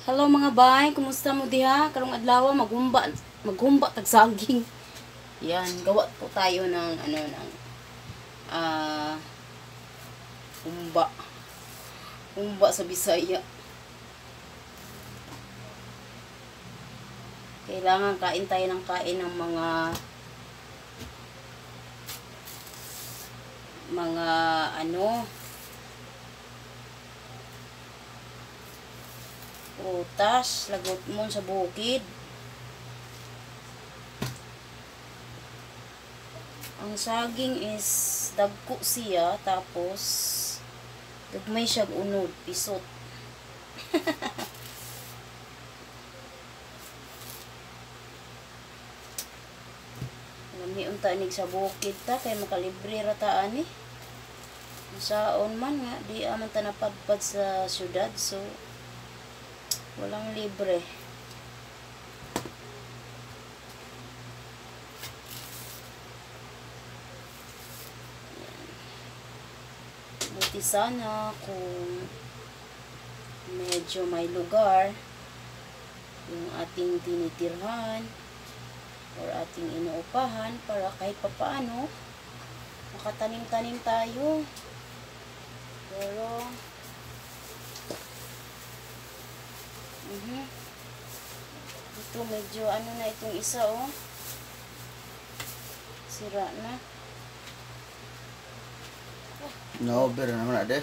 Hello mga bay, kumusta mo diha? Karong adlaw maghumba, maghumba tag saging. Yan, gawa po tayo ng ano ng humba. Humba sa Bisaya. Kailangan kain tayo ng kain ng mga ano, prutas, lagot mo sa bukid. Ang saging is dagko siya, tapos gagmay siya unod, pisot. Lami unta nig sa bukid ta kay makalibre ra ta ani. Saon man nga di man ta napadpad sa syudad, so walang libre. Buti sana kung medyo may lugar yung ating tinitirhan or ating inuupahan para kahit papaano makatanim-tanim tayo. Pero ito medyo ano na itong isa, oh. Sira na. Na-over na naman ade.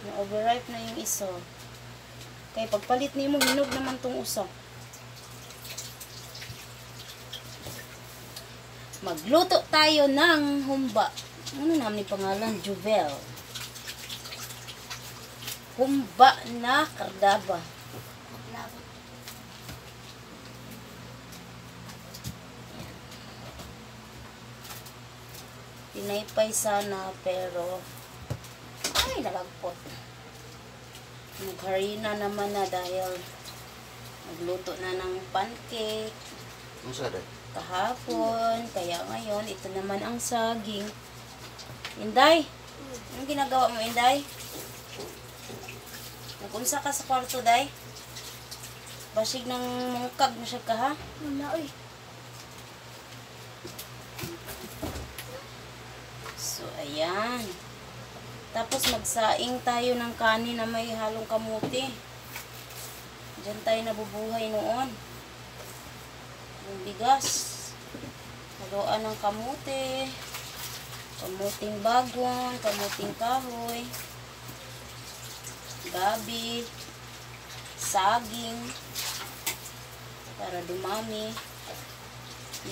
Na-overripe na yung isa. Kaya pagpalit nimo, hinog naman tong usa. Magluto tayo ng humba. Ano naman ni pangalan? Juvel. Humba na kardaba. Pinaypay sana pero ay nalagpot. Nagharina naman na dahil nagluto na ng pancake kahapon. Kaya ngayon, ito naman ang saging. Inday, anong ginagawa mo, Inday? Nag-unsa ka sa kwarto, Day? Basig ng mungkag mo siya ka, ha? Wala, oy. So, ayan. Tapos, magsaing tayo ng kanin na may halong kamuti. Diyan tayo nabubuhay noon. Yung bigas. Haluan ng kamuti. Kamuting bagong, kamuting kahoy. Gabi. Saging. Para dumami.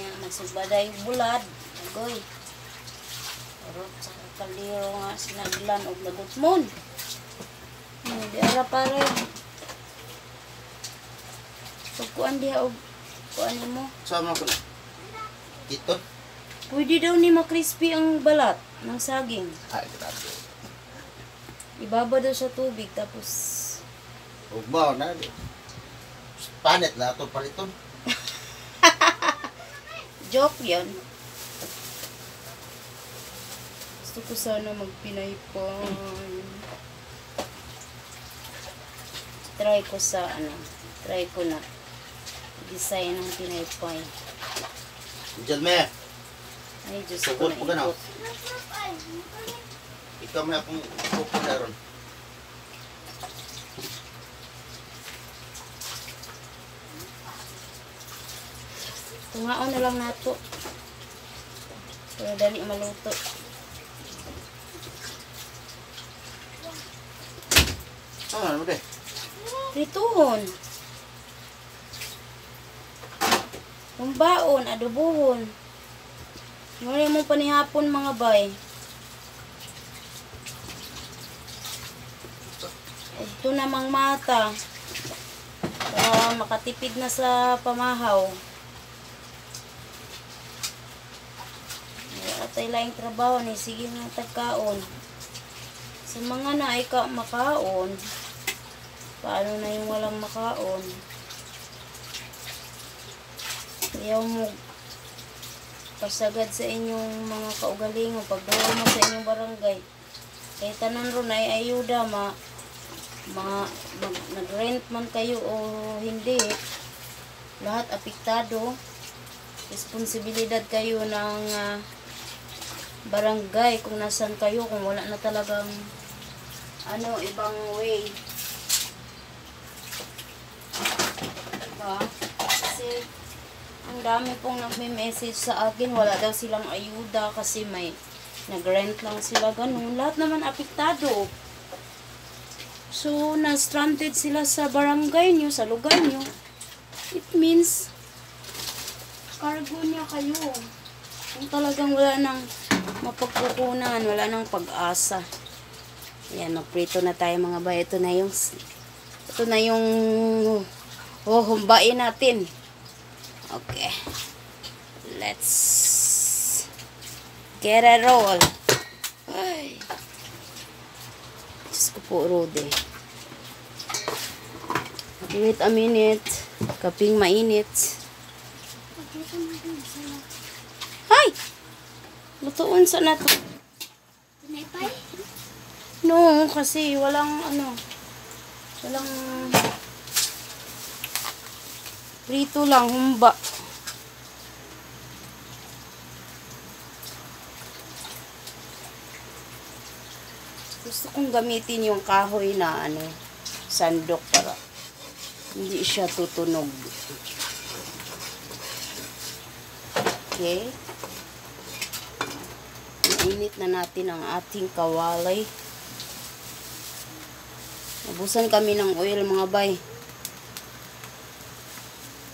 Yan, magsubada yung bulad. Agoy. Pero sa kaliro nga sinaglan og lagutmon. Di ara pare. Pagkuan diha og kuan nimo. Sama ko na. Dito? Pwede daw ni ma-crispy ang balat ng saging. Ay, grabe. Ibaba daw sa tubig tapos Ugma na. Panet na ito paliton. Joke 'yon. Gusto ko sana magpinaypay. Try ko sa ano, try ko na design ng pinaypay. Diyan me. Ay, Diyos ko, Sugod po ka na. naikot. Ikaw may akong kuko na ron. Tungaon na lang nato. Para dali maluto. Ano mo de? Prituhon. Humbaon, adobohon. Ngunit mo panihapon mga bay. Ito namang mata. Para makatipid na sa pamahaw. Wala tayo laing trabaho ni sige na tagkaon. Sa mga na ay ka makaon, paano na yung walang makaon? Ayaw mo pasagad sa inyong mga kaugalingon pagdawa mo sa inyong barangay. Kay tanan ron ay ayuda ma, ma mag, nag-rent Nag-rent man kayo o hindi, lahat apektado. Responsibilidad kayo ng barangay kung nasan kayo, kung wala na talagang ano, ibang way. Diba? Kasi ang dami pong nagme-message sa akin, wala daw silang ayuda kasi may nag-rent lang sila, ganun. Lahat naman apektado. So, na-stranded sila sa barangay nyo, sa lugar nyo. It means, cargo niya kayo. Kung talagang wala nang mapagkukunan, wala nang pag-asa. Ayan, magprito na tayo, mga bay. Ito na yung huhumbain natin. Okay. Let's get a roll. Ay. Diyos ko po, Rode. Wait a minute. Kaping mainit. Ay! Lutuon sa na to. Tunay? No, kasi walang ano. Walang prito lang, humba. Gusto kong gamitin yung kahoy na ano, sandok para hindi siya tutunog. Okay. Mainit na natin ang ating kawali. Ubusan kami ng oil, mga bay.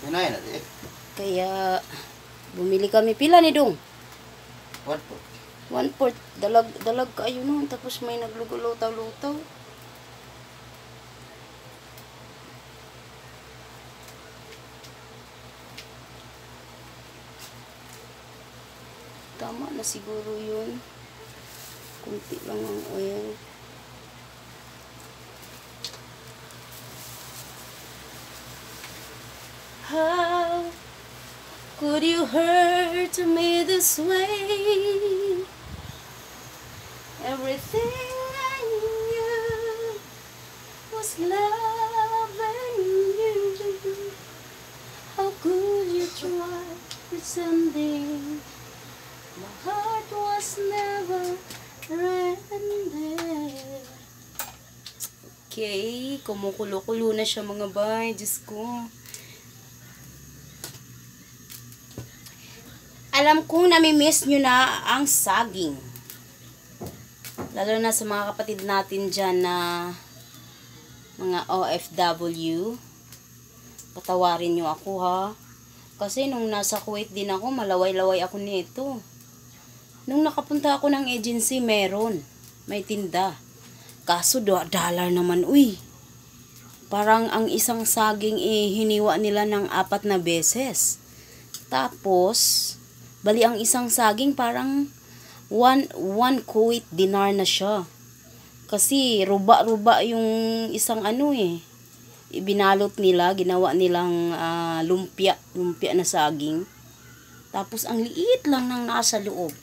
Hinay na di. Kaya bumili kami, pila ni dong? 1/4. 1/4. Dalag, dalag kayo noon. Tapos may naglugulutaw-lutaw. Tama na siguro yun. Kunti lang ang oil. How could you hurt me this way? Everything I knew was loving you. How could you try pretending my heart was never rendered? Okay, kumukulo-kulo na siya, mga bay. Diyos ko. Alam kong namimiss nyo na ang saging. Lalo na sa mga kapatid natin dyan na mga OFW. Patawarin nyo ako, ha. Kasi nung nasa Kuwait din ako, malaway-laway ako nito. Nung nakapunta ako ng agency, meron. May tinda. Kaso dollar naman, uy. Parang ang isang saging eh, hiniwa nila ng 4 na beses. Tapos, bali ang isang saging parang 1 Kuwait dinar na siya. Kasi ruba-ruba yung isang ano eh. Ibinalot nila, ginawa nilang lumpia, lumpia na saging. Tapos ang liit lang ng nasa loob.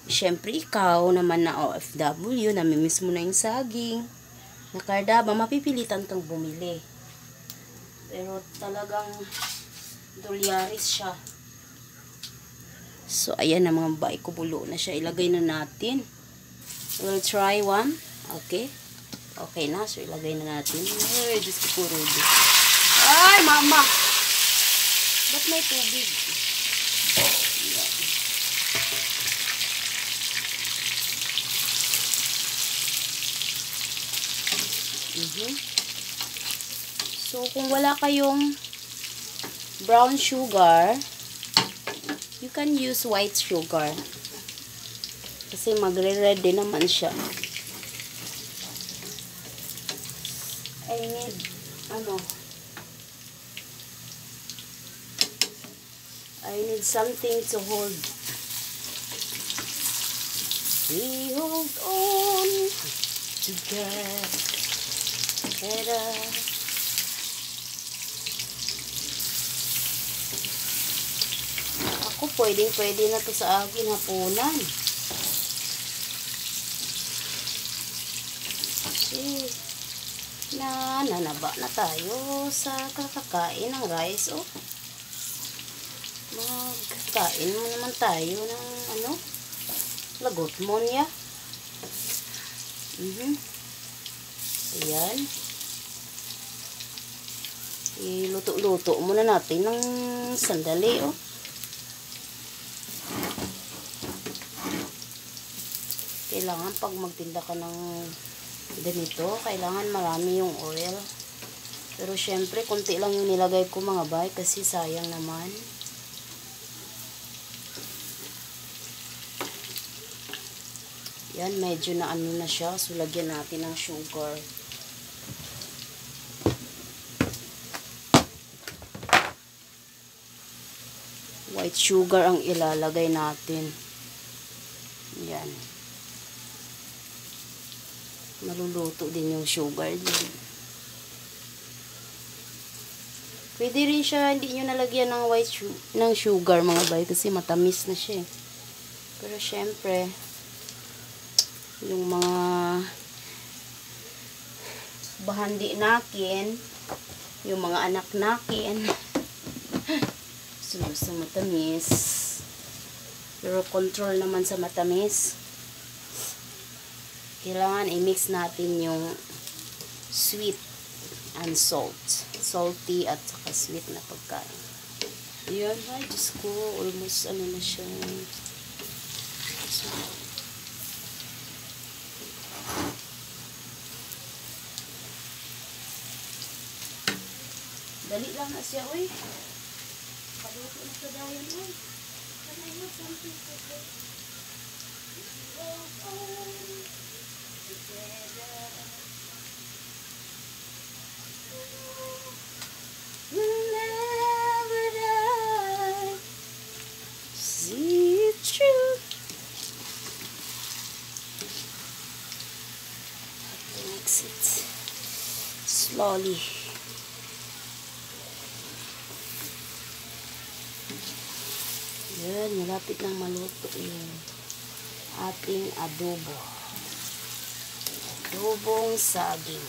Siyempre ikaw naman na OFW, namimiss mo na yung saging. Nakardaba, mapipilitan kang bumili. Pero talagang dolyaris siya. So, ayan na, mga bay, kumulo na siya. Ilagay na natin. We'll try one. Okay. Okay na. So, ilagay na natin. Ay, Diyos ko po, Rudy. Ay, mama! Ba't may tubig? Ayan. So, kung wala kayong brown sugar, you can use white sugar. Kasi magre-ready naman siya. I need, ano, I need something to hold. We hold on together. Better. Ako, pwedeng pwede na to sa akin hapunan. Kasi, na Nanaba na tayo sa kakakain ng rice. Oh. Magkain mo naman tayo ng ano, lagot mo niya. Ayan. Iluto-luto muna natin ng sandali, oh. Kailangan pag magtinda ka ng ganito, kailangan marami yung oil. Pero syempre, konti lang yung nilagay ko, mga bay, kasi sayang naman. Yan, medyo na ano na siya. So, lagyan natin ng sugar. White sugar ang ilalagay natin. Yan. Maluluto din yung sugar din. Pwede rin siya, hindi nyo nalagyan ng white ng sugar, mga bay, kasi matamis na siya eh. Pero syempre, yung mga bahandi nakin, yung mga anak nakin, gusto matamis. Pero control naman sa matamis. Kailangan i-mix natin yung sweet and salt. Salty at saka sweet na pagkain. Ayan, ay Diyos ko, almost ano na siya. So, dali lang na siya, uy. Paluto na sa dayon, uy. Can I have something to drink? Go home together. We'll never die. See it through. Have to mix it slowly. Yan, malapit nang maluto yung ating adobo. Adobong saging.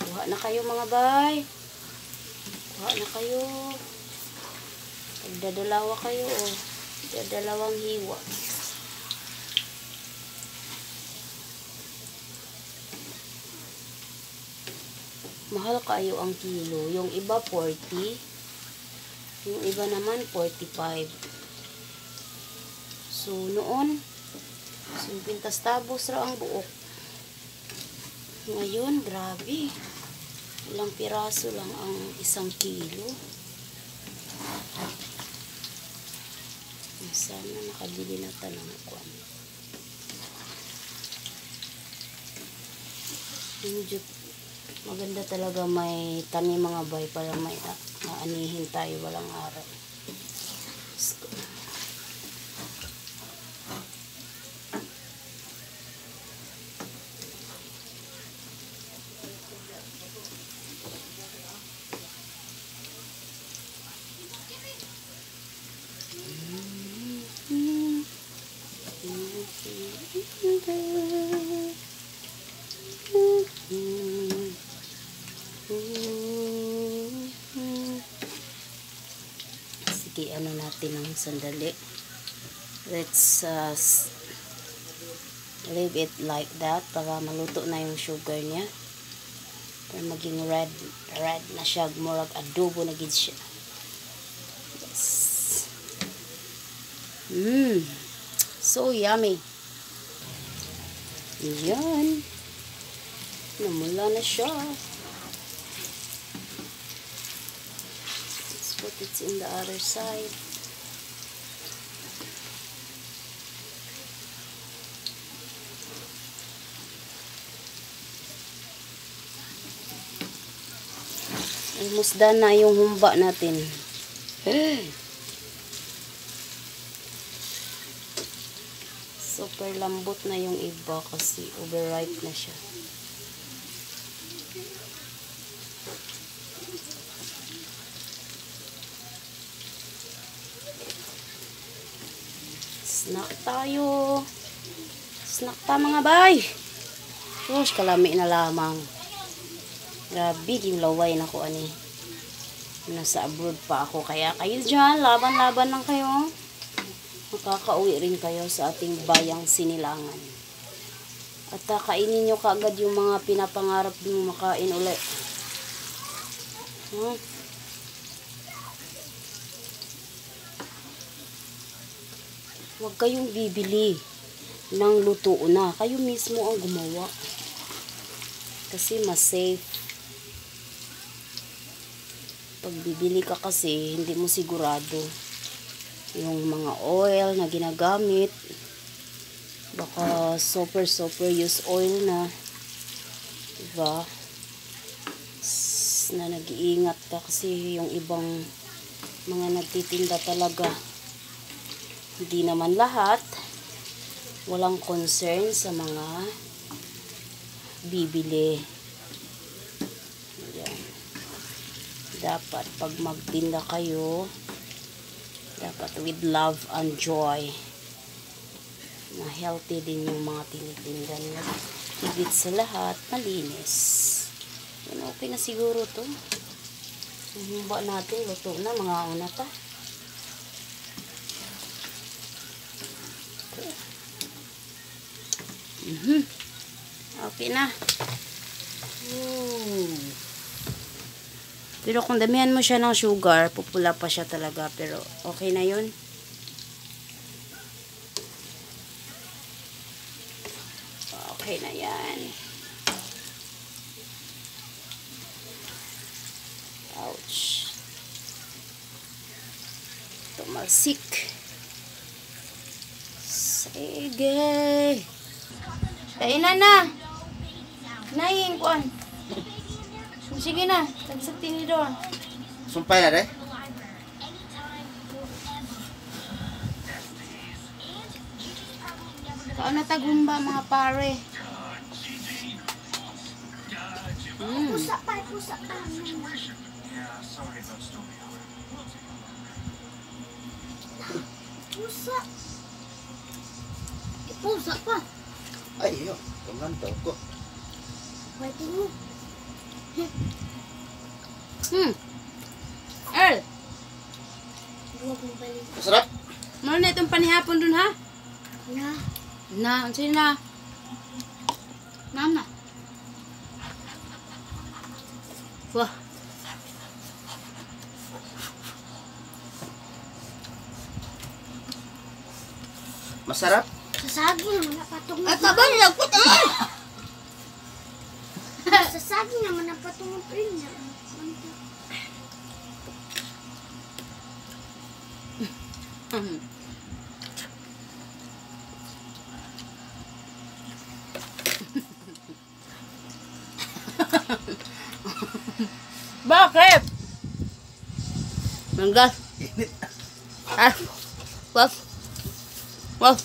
Kuha na kayo, mga bay. Kuha na kayo. Pagdadalawa kayo, oh. Dadalawang hiwa. Mahal kayo ang kilo. Yung iba 40. Yung iba naman 45. So noon, 50 tabos ra ang buok. Ngayon, grabe. Ilang piraso lang ang isang kilo. Sana nakabili na tanang kwan. Medyo maganda talaga may tanim, mga bay, para may aanihin tayo walang araw. Let's go. Sige, ano natin ng sandali. Let's leave it like that para maluto na yung sugar niya. Para maging red, red na siya. Murag adobo na gid siya. Yes. So yummy. Yan. Namula na siya. Let's put it in the other side. Almost done na yung humba natin. Super lambot na yung iba kasi overripe na siya. Snack tayo. Snack ta, mga bay. Sus, kalami na lamang. Grabe, ginlaway na ko ani. Nasa abroad pa ako. Kaya kayo dyan, laban-laban lang kayo. Makakauwi rin kayo sa ating bayang sinilangan. At kainin nyo kaagad yung mga pinapangarap nyo makain ulit. Huwag kayong bibili ng luto na. Kayo mismo ang gumawa. Kasi mas safe. Pag bibili ka kasi, hindi mo sigurado yung mga oil na ginagamit. Baka super super use oil na. Diba? Na nag-iingat ka kasi yung ibang mga nagtitinda talaga, hindi naman lahat, walang concern sa mga bibili. Ayan. Dapat pag magtinda kayo, dapat with love and joy. Na healthy din yung mga tinitinda nila. Higit sa lahat, malinis. Yan, okay na siguro to. Humba natin, luto na, mga una pa. Okay. Okay na. Ooh. Pero kung damihan mo siya ng sugar, pupula pa siya talaga. Pero okay na yun. Okay na yan. Ouch. Tumalsik. Sige. Kainan na. Naing kuan. Sige na, tagsak tinidor. Sumpay na rin. Kaon na tagumba mga pare. Pusa pa, pusa pa. Pusa. Pusa pa. Ay, iyo. Kumanto ko. Pwede mo. Earl, Huwag mo balik. Masarap. Mao na itong panihapon dun ha? Na. Na, unsa na? Na na. Wah. Masarap. Sa saging naman napatong. At ba nilagpot ay? Sa saging naman napatong ang print niya. Bakit? Mangga. Ah. Waf. Waf.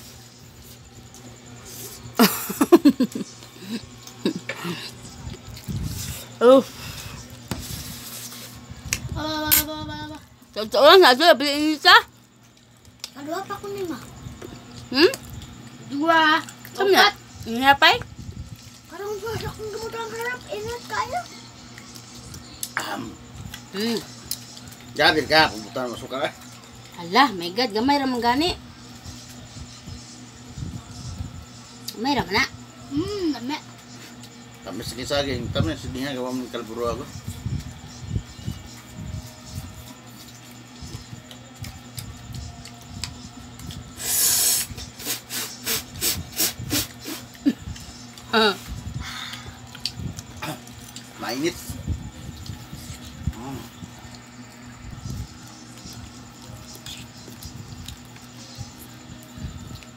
Uff. Totoo lang, nasa piliin nita. Dua pa ko ni ma. Dua. Saan na? Ngapay? Karong sa akong gamot ang harap, inat kayo. Grabe ka, kung butan masuka ka. Ala, my God, gamay ra man gani. Gamay ra man na. Lami. Tamis sige saging, tamis sige nga gawa mo kalburo ako. Mainit.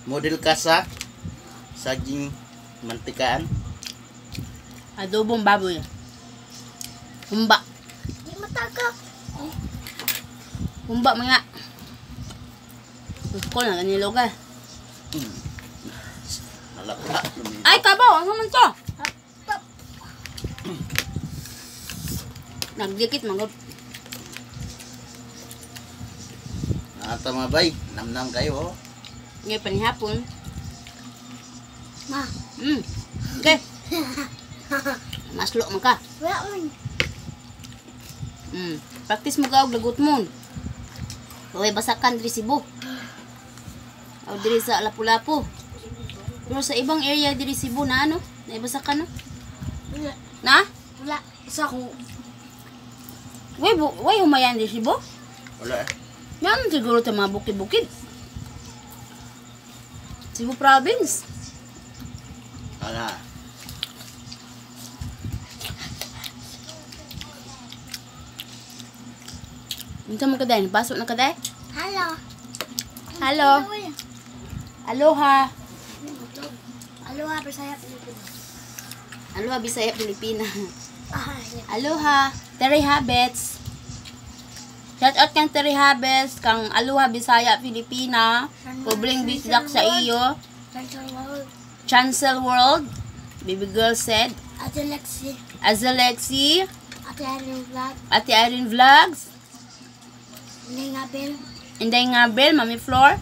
Model ka sa saging mantikaan. Adobong baboy. Humba. Di matagak. Humba mga. Gusto ko na ganilo ka. Nalapla. Ay, kabaw! Ano man to? Nagdikit, mga. Nata mga bay, namnam kayo oh. Ngayon panihapon. Ma. Okay. Maslo man ka. Wala man. Practice mo ka og lagot mo. Way basakan diri Cebu. O diri sa Lapu-Lapu. Pero sa ibang area diri Cebu na ano? Naibasakan no? Wala. Na? Wala. Sa ko. Way bu way humayan diri Cebu. Wala eh. Yan siguro ta mga bukid-bukid. Cebu province. Ala. Unsa man kaday? Pasok na kaday? Hello. Hello. Aloha. Aloha, Bisaya, Pilipinas. Aloha Bisaya Pilipina. Ah, yeah. Aloha, Terry Habits. Shout out kang Terry Habits, kang Aloha Bisaya Pilipina. Pobreng bisdak sa iyo. Central World. Chancel World. Baby girl said. Ate Lexi. Azalexi, Ate Irene Vlog. Ate Irene Vlogs, Inday Ngabel. Inday Ngabel, Mami Flor.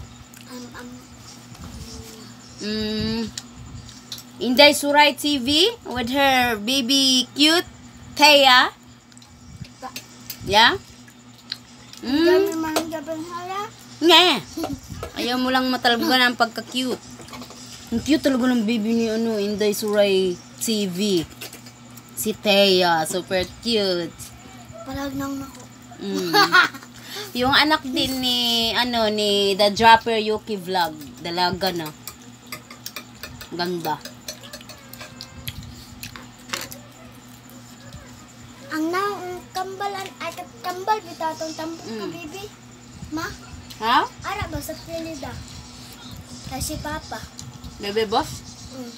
Inday Suray TV with her baby cute Thea. Yeah? Dami man gabang hala. Nga. Ayaw mo lang matalbugan ang pagka-cute. Ang cute talaga ng baby ni ano, Inday Suray TV. Si Thea, super cute. Palag nang nako. Yung anak din ni ano ni The Dropper Yuki Vlog, dalaga na. Ganda. Ang naong kambalan ay kambal bitaw tong tambok ka bibi. Ma, Ha? ara ba sa Florida? Kasi papa. Bebe boss? Mm.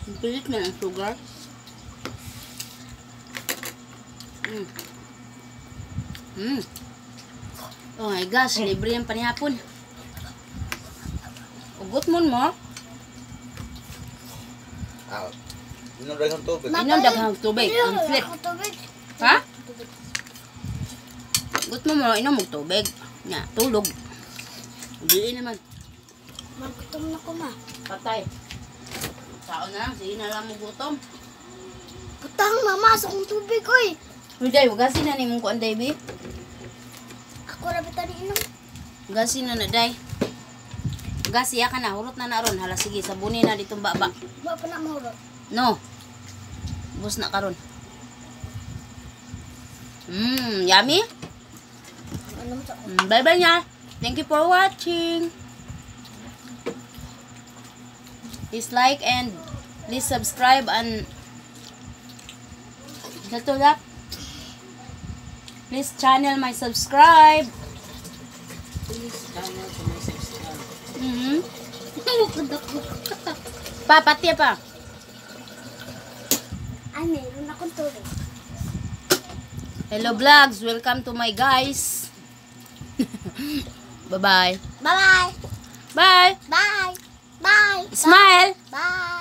Ang pilit na ang sugar. Oh my gosh, libre yung panihapon. Ugot mo mo. Ah. Inom daghang tubig. Inom daghang tubig. Ang flip. Ako tubig. Ha? Tubig. Ugot mo mo, inom og tubig. Nga, tulog. Dili naman. Magutom na ko ma. Patay. Tao na lang, sige na lang mo gutom. Putang mama, sa akong tubig oy. Uy, day, hugasin na ni mong kuan, day, be. Ako ra bitaw ni inom. Hugasin na na, day. Hugasi ya ka na, hurot na na ron. Hala, sige, sabuni na ditong baba. Wa pa na mahurot. No. Bus na karon. Yummy. Ano sa Bye-bye na. Thank you for watching. Please like and please subscribe and ito lang. Please channel my subscribe. Please channel to my subscribe. Pa, pati pa. Ay, meron akong tubig. Hello vlogs, welcome to my guys. Bye-bye. Bye-bye. Bye. Bye. Bye. Smile. Bye.